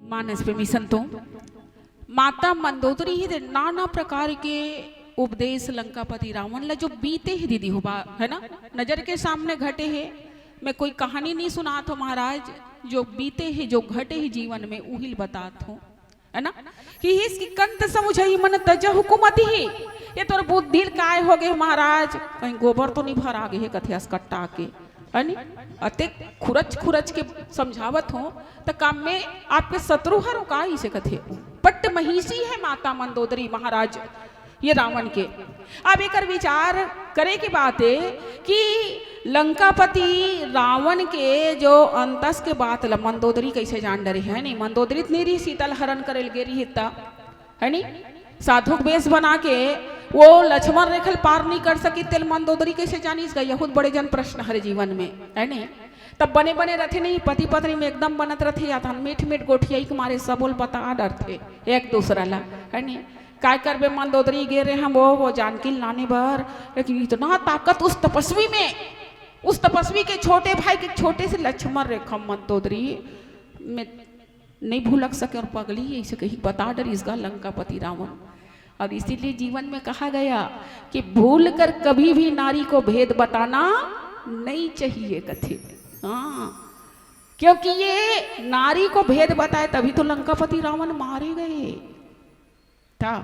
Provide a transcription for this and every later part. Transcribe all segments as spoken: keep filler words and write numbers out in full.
मानस पे मिशन तो माता मंदोदरी ही दे नाना प्रकार के उपदेश लंकापति रावण ला जो बीते ही दीदी हो बा, है ना, नजर के सामने घटे है। मैं कोई कहानी नहीं सुनात हो महाराज, जो बीते ही, जो घटे ही जीवन में, उहिल बतात हो, है ना। कि हिस कि कंत समुझई मन तजहु कुमति ही। ये तोर बुद्धि ल काय हो गए महाराज, कहीं गोबर तो नहीं भरा गए है कथे असकट्टा के, है नी? अतेक खुरच खुरच के समझावत हो, त काम में आपके शत्रु हर का इसे कथे। पट्ट महिषी है माता मंदोदरी महाराज ये रावण के। अब एकर विचार करे के बात है कि लंकापति रावण के जो अंतस के बात ल मंदोदरी कैसे जान डरे है नी? मंदोदरी त नहीं रही, सीता ल हरण करे ल गे रही त, है नी? साधु के वेश बना के वो लक्ष्मण रेखा ल पार नहीं कर सकी, तेल मंदोदरी कैसे जानिस गा? यहूद बड़े जन प्रश्न हरे जीवन में, है नी? तब बने बने रथे नहीं, पति पत्नी में एकदम बनत रथे, या तहन मीठ मीठ गोठियाई के मारे सबो ल बता डरथे एक दूसरा ला, है नी? काय करबे, मंदोदरी गे रहे हम वो, वो जानकी ल लाने बर, लेकिन इतना ताकत उस तपस्वी में, उस तपस्वी के छोटे भाई के छोटे से लक्ष्मण रेखा मंदोदरी में नहीं भुलक सके और पगली ऐसे कहीं बता डरिस गा लंकापति रावण। और इसीलिए जीवन में कहा गया कि भूल कर कभी भी नारी को भेद बताना नहीं चाहिए कथे। हाँ, क्योंकि ये नारी को भेद बताए तभी तो लंकापति रावण मारे गए था।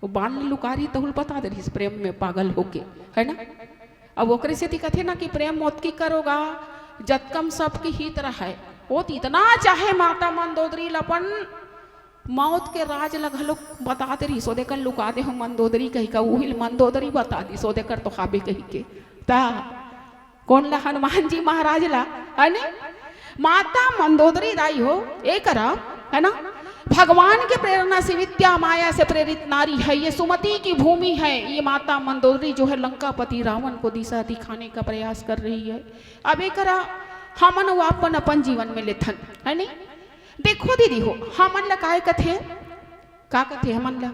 वो बाण ले लुकारी तहुल बता दे रहिस प्रेम में पागल होके, है ना। अब ओकरे सेती कथे ना कि प्रेम ओतकी करोगा जतकम सबके हित रहय। वो त इतना चाहे माता मंदोदरी ल अपन मौत के राज ल घलो बता दे रहिस, ओदे कर लुका दे हो मंदोदरी कही का, उही ल मंदोदरी बता दिस, ओदे कर तो हाबे कही के। ता कौन ला? हनुमान जी महाराज ला, है ने? माता मंदोदरी दाई हो, ए करा, है ना? भगवान के प्रेरणा से, विद्या माया से प्रेरित नारी है, ये सुमति की भूमि है। ये माता मंदोदरी जो है लंकापति रावण को दिशा दिखाने का प्रयास कर रही है। अब ए करा हमन वो अपन अपन जीवन में लेथन, है नी? देखो दीदी हो, हमन ला काय कथे, का कथे हमन ला?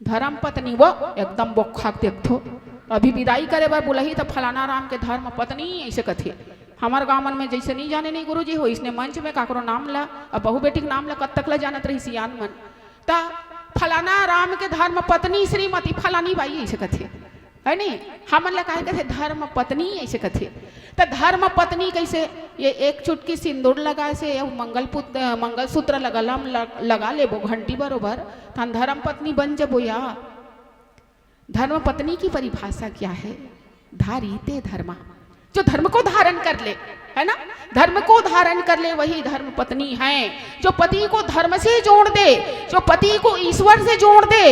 धर्म पत्नी वो एकदम बोखा के देखथो। अभी विदाई करे बर बुलाही त फलाना राम के धर्म पत्नी ऐसे कथे। हमर गांव मन में जैसे नहीं जाने नहीं गुरुजी हो, इसने मंच में काकरो नाम ला, अब बहू बेटी के नाम ला कब तक ला जानत रही सियान मन। त फलाना राम के धर्म पत्नी श्रीमती फलानी बाई ऐसे कथे, है नी? हमन ला काहे कथे धर्म पत्नी ऐसे कथे। त धर्म पत्नी कैसे? ये एक चुटकी सिंदूर लगा से, ये मंगल पुत-, मंगलसूत्र लगा, लम-, लग-, लगा लेबो घंटी बरोबर, तहन धर्म पत्नी बन जबो या? धर्म पत्नी की परिभाषा क्या है? धारी ते धर्मा, जो धर्म को धारण कर ले, है ना, धर्म को धारण कर ले वही धर्म पत्नी है। जो पति को धर्म से जोड़ दे, जो पति को ईश्वर से जोड़ दे,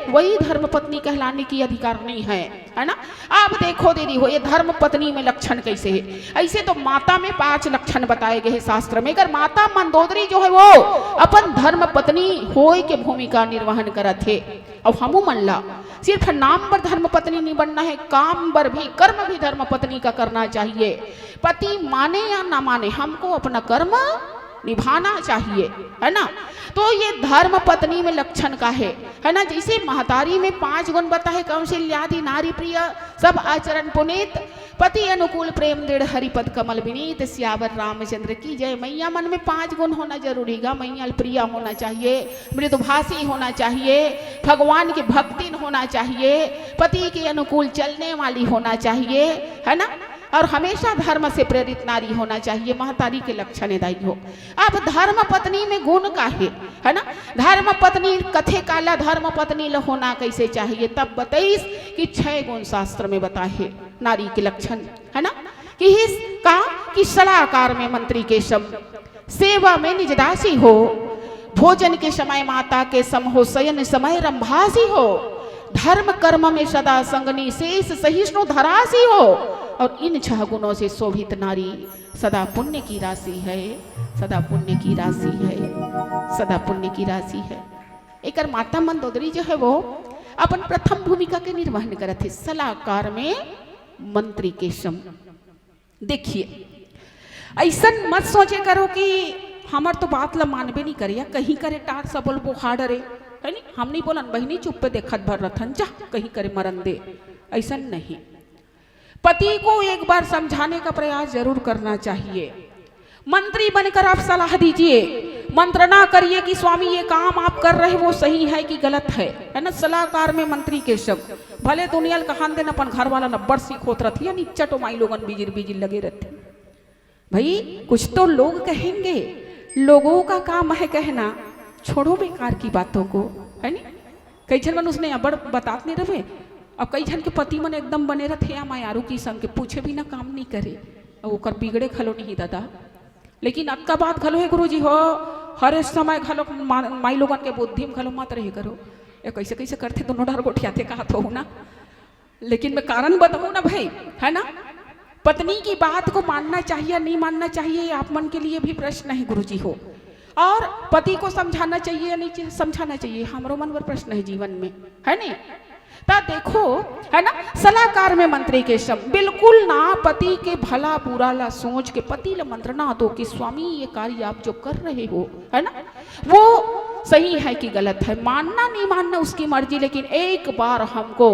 वही धर्म पत्नी कहलाने की अधिकार नहीं है, है ना। आप देखो दीदी हो, ये धर्म पत्नी में लक्षण कैसे है? ऐसे तो माता में पांच लक्षण बताए गए हैं शास्त्र में। अगर माता मंदोदरी जो है वो अपन धर्म पत्नी होय के भूमिका निर्वहन करत है, अउ हमू मन ला सिर्फ नाम बर धर्म पत्नी नहीं बनना है, काम बर भी, कर्म भी धर्म पत्नी का करना चाहिए। पति माने या ना माने, हमको अपना कर्म निभाना चाहिए, है ना। तो ये धर्म पत्नी में लक्षण का है, है ना। जैसे महतारी में पांच गुण बता है, कौशल्यादि नारी प्रिय, सब आचरण पुनीत, पति अनुकूल, प्रेम दृढ़, हरिपद कमल विनीत, सियावर रामचंद्र की जय। मैया मन में पांच गुण होना जरूरी गा। मैया प्रिय होना चाहिए, मृदुभाषी होना चाहिए, भगवान की भक्तिन होना चाहिए, पति के अनुकूल चलने वाली होना चाहिए, है ना। और हमेशा धर्म से प्रेरित नारी होना चाहिए। महतारी के लक्षण है दाई हो। अब धर्म पत्नी में गुण का है, है ना। धर्म पत्नी कथे काला, धर्म पत्नी ल होना कैसे चाहिए, तब बताइस कि छह गुण शास्त्र में बताए है नारी के लक्षण, है ना। कि हिस का कि सलाकार में मंत्री के सम, सेवा में निज दासी हो, भोजन के समय माता के सम हो, शयन समय रंभासी हो, धर्म कर्म में सदा संगनी, शेष सहिष्णु धरासी हो। और इन छह गुणों से शोभित नारी सदा पुण्य की राशि है, सदा पुण्य की राशि है, सदा पुण्य की राशि है। एकर माता मंदोदरी जो है वो अपन प्रथम भूमिका के निर्वहन करत है सलाकार में मंत्री के सम। देखिए, ऐसन मत सोचे करो कि हमर तो बात ला मानबे नहीं करे, या कहीं करे टार सबो ल बोहा डरे, है नी। हम नहीं बोलन बहिनी, चुप्पे देखत भर रथन, जा कहीं करे मरन दे, ऐसन नहीं। पति को एक बार समझाने का प्रयास जरूर करना चाहिए। मंत्री बनकर आप सलाह दीजिए, मंत्रणा करिए कि स्वामी, ये काम आप कर रहे, वो सही है कि गलत है, है ना? सलाहकार में मंत्री के शब्द। भले दुनिया ल कहान देन, अपन घर वाला न अब्बड़ सीखोत रथे, या निच्चट ओ माई लोगन बिजिर बिजिर लगे रथे। भाई, कुछ तो लोग कहेंगे, लोगों का काम है कहना, छोड़ो बेकार की बातों को, है नी? कई झन मन उसने अबड़ बतात नहीं रहे। अब कई झन के पति मन एकदम बने रथे, या मायारू की संग के पूछे बिना काम नहीं करे, अब ओकर बिगड़े घलो नहीं दादा। लेकिन अतका बात घलो हे गुरुजी हो, हर समय घलो मा-, माई लोगन के बुद्धि में घलो मत रहे करो, ये कैसे कैसे करथे दोनों डहर गोठियाथे कहत हो ना। लेकिन मैं कारण बताऊं ना भाई, है ना? पत्नी की बात को मानना चाहिए या नहीं मानना चाहिए, ये आप मन के लिए भी प्रश्न है गुरुजी हो। और पति को समझाना चाहिए या नहीं चाहिए, समझाना चाहिए, हमरो मन पर प्रश्न है जीवन में, है नहीं? ता देखो, है ना, सलाहकार में मंत्री के शब्द, बिल्कुल ना पति के भला बुरा ला सोच के पति ला मंत्रणा दो कि स्वामी, ये कार्य आप जो कर रहे हो, है ना, वो सही है कि गलत है, मानना नहीं मानना उसकी मर्जी, लेकिन एक बार हमको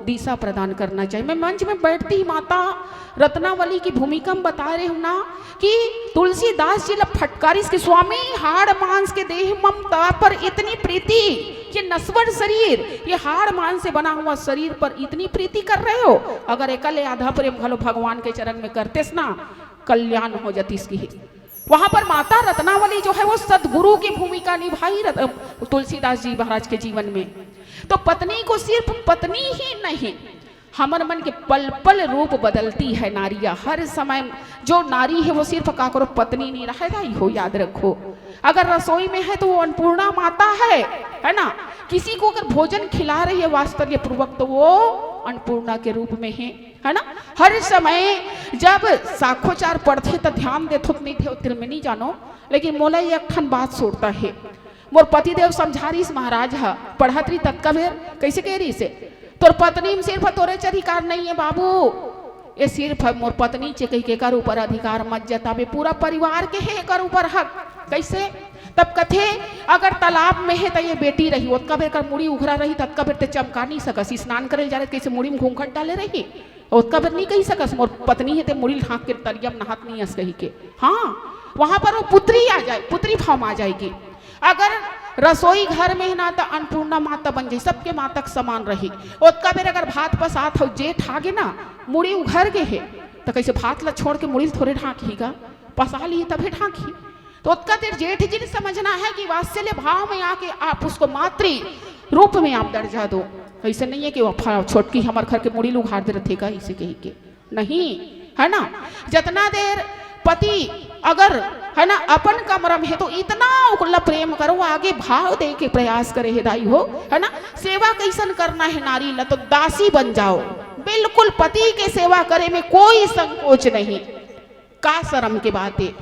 दिशा प्रदान करना चाहिए। मैं मंच में बैठती ही माता रत्नावली की भूमिका में बता रहे हूँ ना कि तुलसीदास जी ला फटकारिस कि स्वामी, हाड़ मांस के देह ममता पर इतनी प्रीति, ये नश्वर शरीर, ये हाड़ मांस से बना हुआ शरीर पर इतनी प्रीति कर रहे हो? अगर एकले आधा प्रेम घलो भगवान के चरण में करतेस ना, कल्याण हो जातीस की। वहां पर माता रत्नावली जो है, वो सदगुरु की भूमिका निभाई रत-, तुलसीदास जी महाराज के जीवन में। तो पत्नी को सिर्फ पत्नी ही नहीं, हमर मन के पल पल रूप बदलती है नारिया। हर समय जो नारी है, वो सिर्फ काकरो पत्नी नहीं रहे, दाई हो, याद रखो। अगर रसोई में है तो वो अन्नपूर्णा माता है, है ना? किसी को अगर भोजन खिला रही है वात्सल्य पूर्वक, तो वो अन्नपूर्णा के रूप में है, है ना? हर समय जब साखोचार पढ़थे त ध्यान देथो त नहीं थे, तेल में नहीं जानो, लेकिन मोला ये एक ठन बात सुरता है। मोर पतिदेव समझा रहीस महाराज ह, पढ़त रही ततका बेर, कैसे कह रहीस हे, तोर पत्नी में सिर्फ तोरे च अधिकार नहीं है बाबू, ये सिर्फ मोर पत्नी चे कही के एकर ऊपर अधिकार मत जताबे, पूरा परिवार के है एकर ऊपर हक। कैसे? तब कथे, अगर तालाब में है त ये बेटी रही, ओतका बेर कर मुड़ी उघरा रही, ततका बेर ते चमका नहीं सकस। स्नान करे ल जा रहे, कैसे मुड़ी में घूंघट डाले रही, ओतका बेर नहीं कही सकस, मोर पत्नी है ते मुड़ी ढांक के तरिया में नहात नहीं अस कही के। हाँ, वहां पर वो पुत्री आ जाए, पुत्री भाव में आ जाएगी। अगर रसोई घर में है ना, तो अन्नपूर्णा माता बन जाए, सबके माता के समान रही। ओतका बेर अगर भात पसात हो, जेठ आगे ना, मुड़ी उघर गे हे, तो कैसे भात ला छोड़ के मुड़ी ल थोड़े ढांकही गा, पसा ली तभे ढांकही। तो ओतका देर जेठ जी ने समझना है कि वात्सल्य भाव में आके आप उसको मातृ रूप में आप दर्जा दो। ऐसे नहीं है कि वो फा-, छोटकी हमर घर के मुड़ी ल उघार दे रथे का, इसे कही के नहीं, है ना? जतना देर पति अगर, है ना, अपन कमरा में है तो इतना ओकला प्रेम करो, आगे भाव दे के प्रयास करे हे दाई हो, है ना? सेवा कैसन करना है नारी ला, तो दासी बन जाओ, बिल्कुल पति के सेवा करे में कोई संकोच नहीं। का शर्म के बात है।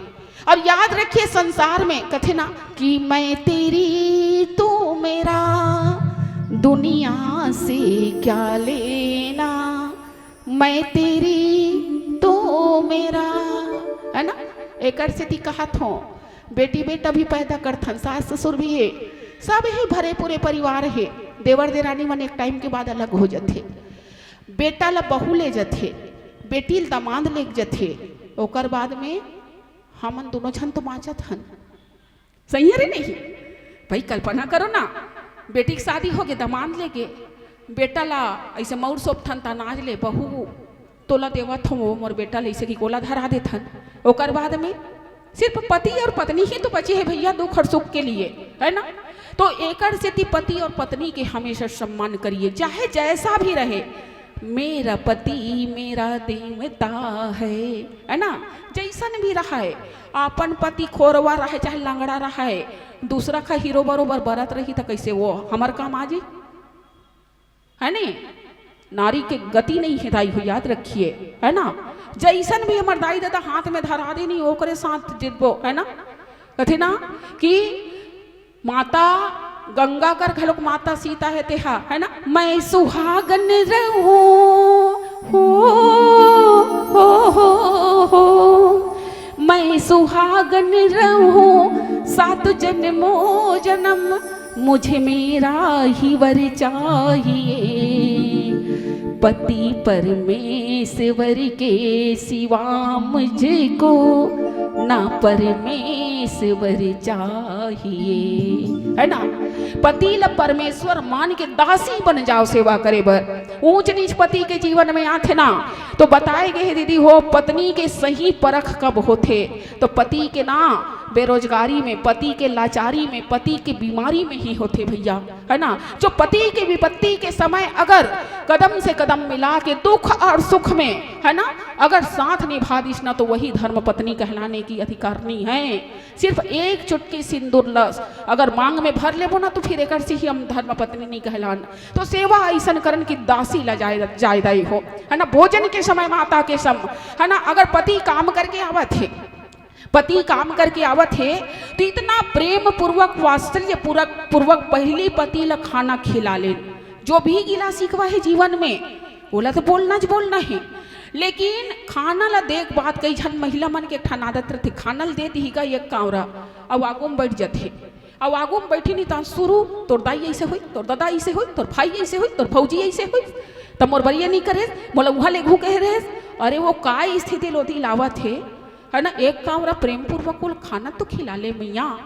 और याद रखिए, संसार में कथे ना कि मैं तेरी तू मेरा, दुनिया से क्या लेना, मैं तेरी तू मेरा, है ना? एकर सेती कहत हो, बेटी बेटा भी पैदा करथन, सास ससुर भी है, सब ही भरे पूरे परिवार है। देवर देरानी मन एक टाइम के बाद अलग हो जाथे। बेटा ला बहू ले जाथे, बेटी ला दामाद ले जाथे, ओकर बाद में हमन दोनों झन तो बाँचत हन। सही है रे नहीं? भाई, कल्पना करो ना, बेटी के शादी हो गे, दामाद ले गे, बेटा ला ऐसे मउर सौंपथन त अनाज ले, बहू तोला देवत हो, मोर बेटा ले, ऐसे कि कोला धरा देथन। ओकर बाद में सिर्फ पति और पत्नी ही तो बचे है भैया, दुख और सुख के लिए, है ना? तो एकर सेती पति और पत्नी के हमेशा सम्मान करिए, चाहे जैसा भी रहे। मेरा पति मेरा देवता है, है ना? जैसन भी रहे, अपन पति खोरवा रहे चाहे लंगड़ा रहे, दूसरा का हीरो बरोबर बरत रही तो कैसे वो हमर काम आ जी? है नी? नारी के गति नहीं है दाई हो, याद रखिए, है ना? जैसन भी हमर दाई ददा हाथ में धरा देनी, ओकरे साथ जितबो, है ना? कथे ना कि माता गंगा कर घलोक माता सीता है तेहा, है ना? मैं सुहागन रहूं, हो, हो, हो, हो, मैं सुहागन रहूं सात जन्मों जन्म, मुझे मेरा ही वर चाहिए। पति परमेश्वर के सिवा मुझको ना परमेश्वर ईश्वर चाहिए, है ना? पति ल परमेश्वर मान के दासी बन जाओ सेवा करे बर। ऊंच नीच पति के जीवन में आथे ना, तो बताए गए हे दीदी हो, पत्नी के सही परख कब होथे? तो पति के ना बेरोजगारी में, पति के लाचारी में, पति के बीमारी में ही होथे भैया, है ना? जो पति के विपत्ति के समय अगर कदम से कदम मिला के दुख और सुख में, है ना, अगर साथ निभा दिस ना, तो वही धर्म पत्नी कहलाने की अधिकारनी है। सिर्फ एक चुटकी सिंदूर ल अगर मांग में भर लेबो ना, तो फिर एकर से ही हम धर्म पत्नी नहीं कहलान। तो सेवा अइसन करन कि दासी ला जाय-, जायदाई हो, है ना? भोजन के समय माता के सम, है ना? अगर पति काम करके आवत हे, पति काम करके आवत हे, तो इतना प्रेम पूर्वक, वात्सल्य पूर्वक, पूर्वक पहली पति ला खाना खिला लेन। जो भी गिला शिकवा हे जीवन में, ओला तो बोलना च बोलना हे, लेकिन खाना ला देख बात, कई झन महिला मन के एक ठन आदत रथे, खाना ला दे दिही का एक कांवरा, अउ आगू में बैठ जथे, अउ आगू में बैठी नहीं तान शुरू, "तोर दाई ऐसे होई, तोर दादा ऐसे होई, तोर भाई ऐसे होई, तोर भौजी ऐसे होई, त मोर बर ये नहीं करे, मोला उहाँ लेगहू कहे रहे।" अरे वो का स्थिति लोधी लावत हे, है ना? एक कांवरा प्रेम पूर्वक ओला खाना तो खिला ले मैया,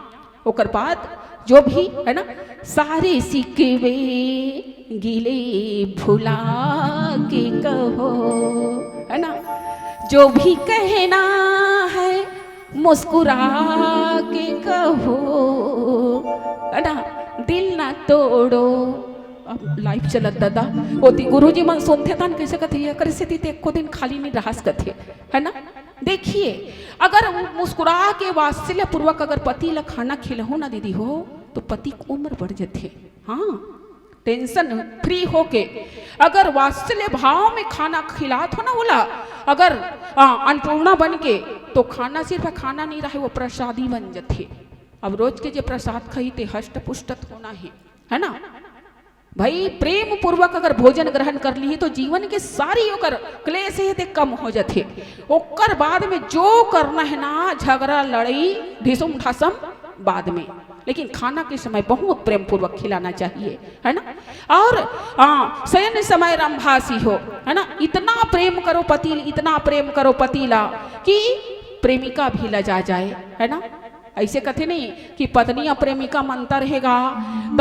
ओकर बाद जो भी, है ना, सारे शिकवे गिले भुला के कहो, है ना, जो भी कहना है मुस्कुरा के कहो, है ना, दिल ना तोड़ो। अब लाइव चलत दादा, ओती गुरुजी मन सुनथे तन कैसे कथे, "ये करे से ती ते एको दिन खाली नहीं रहस," कथे, है ना। देखिए, अगर मुस्कुरा के वात्सल्य पूर्वक अगर पति ला खाना खिलहू ना दीदी हो, तो पति के उम्र बढ़ जथे। हाँ, टेंशन फ्री होके अगर वात्सल्य भाव में खाना खिलात हो ना ओला, अगर, आ, अन्नपूर्णा बन के, तो खाना सिर्फ खाना नहीं रहे, वो प्रसादी बन जथे। अब रोज के जे प्रसाद खाही ते हष्ट पुष्ट होना है, है ना? भाई, प्रेम पूर्वक अगर भोजन ग्रहण कर ली तो जीवन के सारी ओकर क्लेश हे ते कम हो जथे। ओकर बाद में जो करना है ना, झगड़ा लड़ाई ढिसुम ढासम बाद में, लेकिन खाना के समय बहुत प्रेम पूर्वक खिलाना चाहिए, है ना। और हाँ, शयन समय रंभासी हो, है ना, इतना प्रेम करो पति, इतना प्रेम करो पति ला कि प्रेमिका भी लजा जाए, है ना। ऐसे कथे नहीं कि पत्नी अउ प्रेमिका म अंतर हे गा, त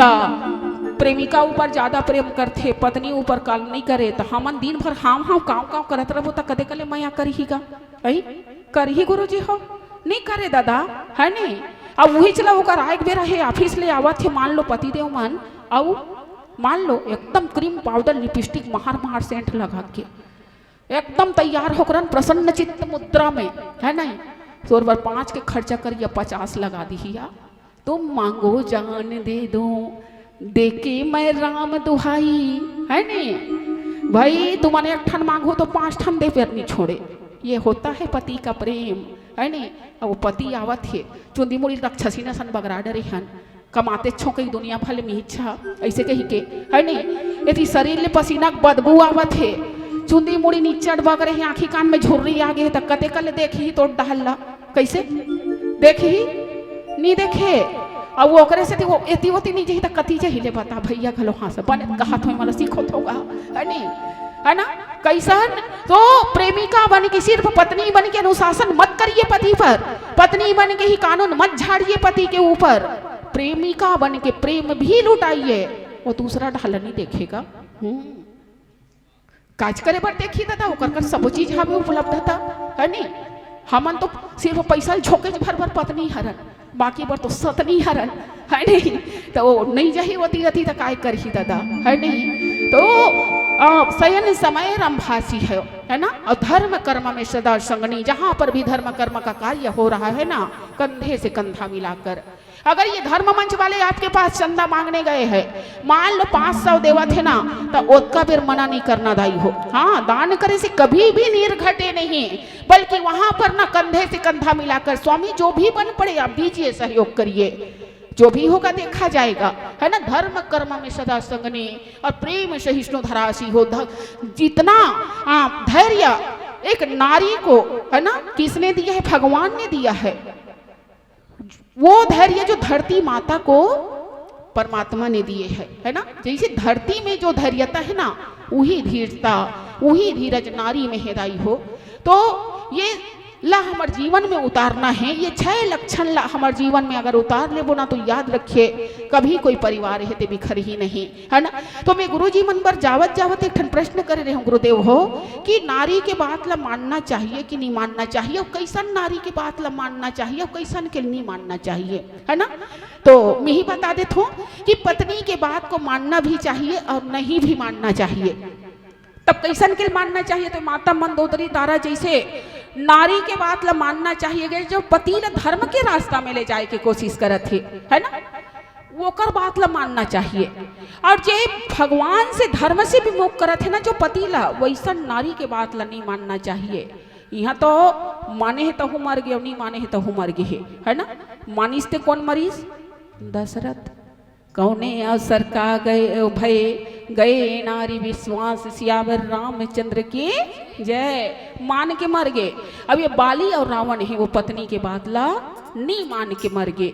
प्रेमिका ऊपर ज्यादा प्रेम करथे, पत्नी ऊपर काल नहीं करे, त हमन दिन भर हाव हाव काव काव करत रहबो त कते कले मया करही गा? अई करही गुरुजी हो? नहीं करे दादा, है नहीं? अब वही चला ओकर आए के बेरा हे, ऑफिस ले आवत हे, मान लो पतिदेव मन, अउ मान लो एकदम क्रीम पाउडर लिपस्टिक महार महार सेंट लगा के एकदम तैयार होकर प्रसन्न चित्त मुद्रा में, है नहीं? तोर बर पाँच के खर्चा करिया पचास लगा दिहिया। तुम मांगो जान दे दूं, देके मैं राम दुहाई, है नहीं? भाई तुमन एक ठन मांगो तो पाँच ठन दे, फिर नहीं छोड़े। ये होता है पति का प्रेम, है नहीं? अब वो पति आवत हे, चुंदी मुड़ी रक्षसी न सन बगरा डरे हन, कमाते छो कई दुनिया भले में इच्छा, ऐसे कही के, है नहीं? यदि शरीर ले पसीना के बदबू आवत हे, चुंदी मुड़ी निच्चट बगरे हे, आँखी कान में झुर्री आ गे हे, त कते कले देखही तोर डहर ला? कैसे देखही? नहीं देखे। अब वो ओकरे से वो एती ओती नहीं जही त कती जही ले बता भैया घलो हाँ से बने कहा थो मला सीखो थोगा, है नहीं? है ना? कैसन? तो प्रेमिका बन के, सिर्फ पत्नी बन के अनुशासन मत करिए पति पर, पत्नी बन के ही कानून मत झाड़िए पति के ऊपर। प्रेमिका बन के प्रेम भी लुटाइए, वो दूसरा ढाल नहीं देखेगा। हम्म। काज करे बर देखी दादा, ओकर कर सबो चीज हवे उपलब्धता, है नी? हमन तो सिर्फ पैसा झोंके भर भर पत्नी हरन, बाकी बर तो सतनी हरन, है नहीं? तो वो नहीं जाही ओती रती तो काय करही दादा, है नहीं? तो अ, शयन समय रंभासी है, है ना? और धर्म कर्म में सदा संगनी, जहाँ पर भी धर्म कर्म का कार्य हो रहा है ना, कंधे से कंधा मिलाकर। अगर ये धर्म मंच वाले आपके पास चंदा मांगने गए हैं, मान लो पाँच सौ देवत है ना, तो ओतका बेर मना नहीं करना दाई हो। हाँ, दान करे से कभी भी नीर घटे नहीं, बल्कि वहां पर ना कंधे से कंधा मिलाकर, स्वामी जो भी बन पड़े आप दीजिए, सहयोग करिए, जो भी होगा देखा जाएगा, है ना। धर्म कर्म में सदा संगनी और प्रेम सहिष्णु धरासी हो। ध-, जितना आ, धैर्य एक नारी को, है ना, किसने दिया है? भगवान ने दिया है। वो धैर्य जो धरती माता को परमात्मा ने दिए है, है ना। जैसे धरती में जो धैर्यता है ना, वही धीरता, वही धीरज नारी में है दाई हो। तो ये ला हमर जीवन में उतारना हे। ये छह लक्षण ला हमर जीवन में अगर उतार लेबो ना, तो याद रखिए, कभी कोई परिवार हे ते बिखरही नहीं, है ना? तो मैं गुरुजी मन बर जावत जावत एक ठन प्रश्न करे रहे हूँ गुरुदेव हो, कि नारी के बात ला मानना चाहिए कि नहीं मानना चाहिए, और कैसन नारी के बात ला मानना चाहिए और कैसन के नहीं मानना चाहिए, है ना? तो मैं ही बता देत हूँ कि पत्नी के बात को मानना भी चाहिए और नहीं भी मानना चाहिए। तब कैसन के मानना चाहिए? तो माता मंदोदरी तारा जैसे नारी के बात ला मानना चाहिए, जो पति ला धर्म के रास्ता में ले जाए के कोशिश करत हे, है ना, ओकर बात ला मानना चाहिए। और जे भगवान से, धर्म से विमुख करत हे ना जो पति ला, वैसन नारी के बात ला नहीं मानना चाहिए। यहाँ तो माने हे तहु मर गे, नहीं माने हे तहु मर गे हे, है ना? मानिस ते कौन मरिस? दशरथ। कौने अवसर का गए भय, गए नारी विश्वास, सियावर रामचंद्र की जय। मान के मर गे। अब ये बाली और रावण हे, वो पत्नी के बात ला नहीं मान के मर गे।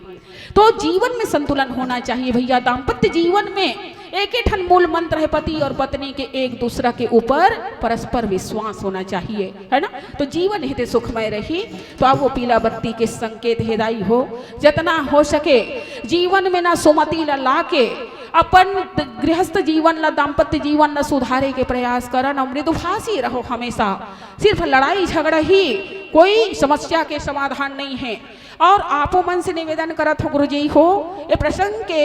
तो जीवन में संतुलन होना चाहिए भैया। दाम्पत्य जीवन में एक ही ठन मूल मंत्र है, पति और पत्नी के एक दूसरा के ऊपर परस्पर विश्वास होना चाहिए, है ना? तो जीवन हित सुखमय रही। तो अब वो पीला बत्ती के संकेत हे दाई हो, जतना हो सके जीवन में ना सुमति ला लाके अपन द-, गृहस्थ जीवन ला, दाम्पत्य जीवन ला सुधारे के प्रयास करन और मृदुभाषी रहो हमेशा। सिर्फ लड़ाई झगड़ा ही कोई समस्या के समाधान नहीं है। और आपो मन से निवेदन करत हो गुरुजी हो, ये प्रसंग के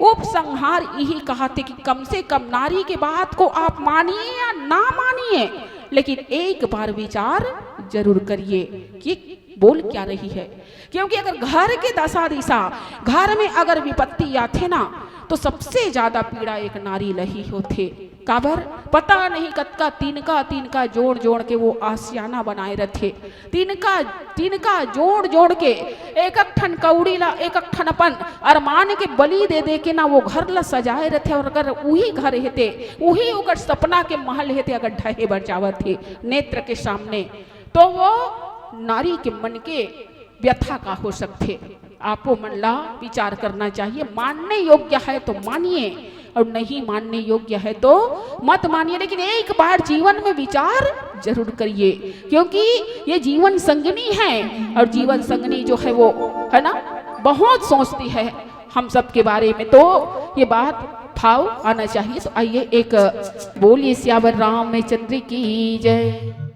उपसंहार यही कहत हे कि कम से कम नारी के बात को आप मानिए या ना मानिए, लेकिन एक बार विचार जरूर करिए कि बोल क्या रही है। क्योंकि अगर घर के दशा दिशा, घर में अगर विपत्ति आथे ना, तो सबसे ज्यादा पीड़ा एक नारी ल ही होथे। काबर? पता नहीं कतका तिनका तिनका जोड़ जोड़ के वो आशियाना बनाए रथे। तिनका तिनका जोड़ जोड़ के एक एक ठन कौड़ी ला, एक एक ठन अपन अरमान के बलि दे दे के ना वो घर ला सजाए रथे। और अगर उही घर हेते, उही ओकर सपना के महल हेते, अगर ढहे बर जावत हे नेत्र के सामने, तो वो नारी के मन के व्यथा का हो सकथे। आपो मन ला विचार करना चाहिए। मानने योग्य है तो मानिए और नहीं मानने योग्य है तो मत मानिए, लेकिन एक बार जीवन में विचार जरूर करिए, क्योंकि ये जीवन संगिनी है और जीवन संगिनी जो है वो, है ना, बहुत सोचती है हम सब के बारे में। तो ये बात भाव आना चाहिए। तो आइए, एक बोलिए सियावर रामचंद्र की जय।